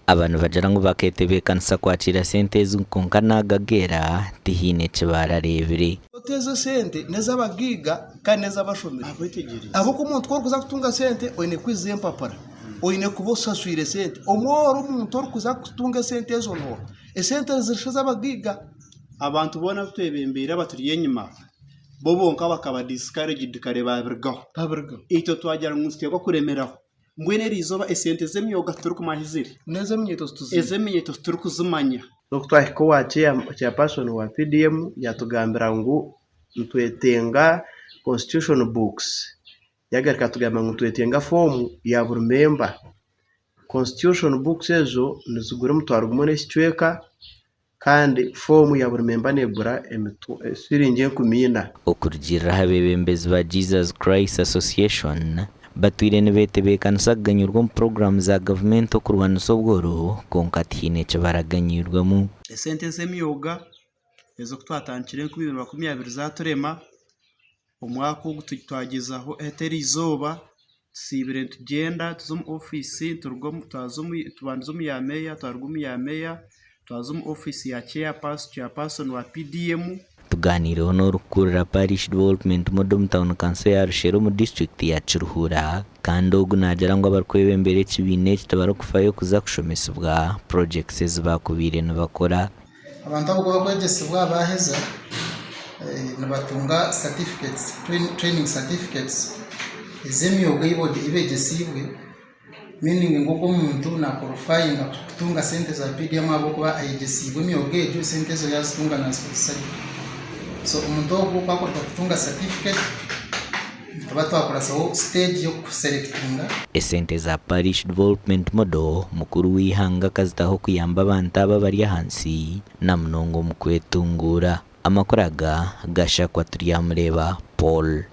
Aba nibagira ngu baketebeekanisa kwakiira sente ezi kwonka nagageera tihaine eki barareebire. Oti ezo esente n'ez'abagaiga kandi n'ez'abashomire. Ahabw'okuba omuntu ku orikuza kutunga sente oine kwiziza empapura, oine kuba oshashwire sente. Omworo omuntu orikuza kutunga esente ezo n'oha? Esente ziri ez'abagaiga. Abantu boona abu twebembeire abaturi enyima bo bonka bakaba discouraged kare baabirugaho. Itwe twagira ngu nituteekwa kuremeraho. Mbwenu eri izooba esente z'emyoga titurikumanya ahu ziri. N'ez'eminyeeto tituziine. Ez'eminyeeto titurikuzimanya. N'oku twahika owa chairperson wa PDM yatugambira ngu nitwetenga constitution books, yagaruka yatugambira ngu nitwetenga foomu ya buri memba. Constitution books ezo nizigura omutwaro gumwe n'ekicweka Kandi foomu ya buri memba neegura siringi 4,000. Okurugiirira aha beebembezi ba Jesus Christ Association, batwire nibeetebeekanisa kuganyirwa omu puroguraamu za gavumenti okurwanisa obworo kwonka tihaine eki baraganyirwemu. Esente ez'emyoga ezi oku twatandikire 2020 zaaturema, omwaka ogu twagyezaho hati eriizooba tusiibire nitugyenda tuza omu ofiisi tubandize omu ya meeya twaruga omu ya meeya twaza omu ofiisi ya chairperson wa PDM. Tugaaniireho n'orikukurira Parish Development Model omu tauni kanso ya Rushere omu disiturikiti ya Kiruhura kandi ogu naagira ngu abarikwebembera ekibiina eki tibarikufayo kuza kushomesibwa purogyekiti ezi baakubaire nibakora. Abantu abo ku bakwegyesibwa baaheza nibatunga certificates, training certificates ez'emyoga ei beegyesiibwe meaning ngu ogwo omuntu na qualifyinga kutunga sente za PDM ahabw'okuba ayegyesiibwe emyoga egyo esente ezo yaazitunga naazikozesa gye. So omuntu ogwo ku akuruga kutunga certificate Nituba twakurasaho siteegi y'okuserekitinga. Esente za Parish Development Model, mukuru w'eihanga akazitaho kuyamba abantu abo abari ahansi na munonga omu kwetunguura. Amakuru aga gashakwa Turyamureeba Paul.